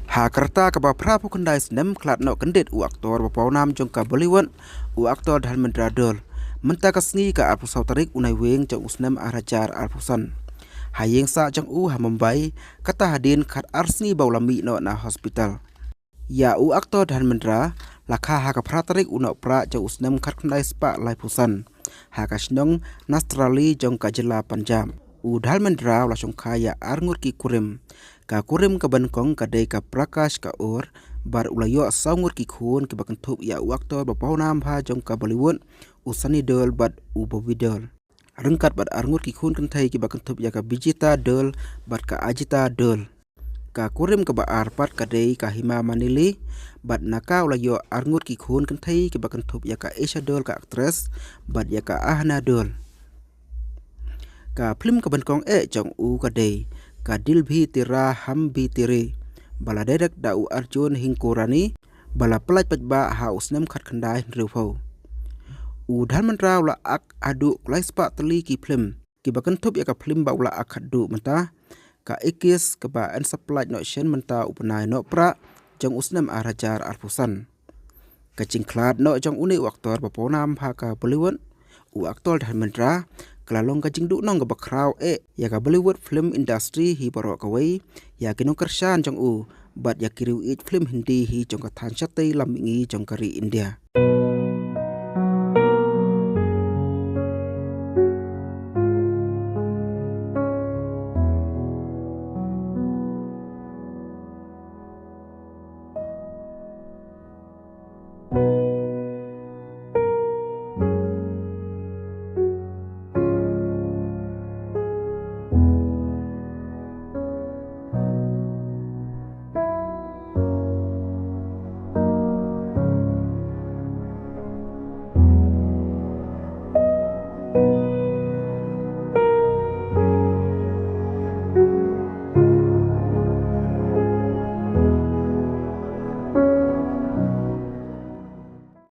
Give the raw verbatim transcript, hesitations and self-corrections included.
Ha ka rta kaba phra phew khyndai snem, khlad noh kyndit u aktor ba pawnam jong ka Bollywood, u aktor Dharmendra Dhole. Mynta ka sngi ka arphew saw tarik u Naiwieng jong u snem ar hajar arphew san. Ha ïing sah jong u ha Mumbai, kata hadien khat ar sngi ba u la mih noh na hospital. Ïa u aktor Dharmendra, la kha ha ka phra tarik u Nohprah jong u snem khat khyndai spah laiphew san, ha ka shnong Nastrali jong ka jylla Punjab. U Dharmendra u la shongkha ïa ar ngut ki kurim. Ka kurim kaba nyngkong ka dei ka Prakash Kaur, bad u la ïoh saw ngut ki khun kiba kynthup ïa u aktor ba pawnam bha jong ka Bollywood, u Sunny Deol bad u Bobby Deol. Ryngkat bad ar ngut ki khun kynthei kiba kynthup ïa ka Bijita Deol bad ka Ajita Deol. Ka kurim kaba ar pat ka dei ka Hema Malini, bad na ka u la ïoh ar ngut ki khun kynthei kiba kynthup ïa ka Esha Deol ka actress, bad ïa ka Ahana Deol. Ka phlim kaba nyngkong eh jong u ka dei ka Dil Bhi Tera Hum Bhi Tere, ba la direct da u Arjun Hingorani, ba la pyllait paidbah ha u snem khat khyndai hynriew phew. U Dharmendra u la ak haduh lai spah tylli ki phlim, kiba kynthup ïa ka phlim ba u la ak haduh mynta, ka Ikish kaba yn sa pyllait noh shen mynta u bnai Nohprah jong u snem ar hajar arphew san. Ka jingkhlad noh jong une u aktor ba pawnam ha ka Bollywood, u aktor Dharmendra, ka la long ka jingduhnong kaba khraw eh ïa ka Bollywood film industry hi baroh kawei, ïa ki nongkyrshan jong u, bad ïa ki riew ïeit film Hindi hi jong ka thaiñ shatei lam mihngi jong ka ri India.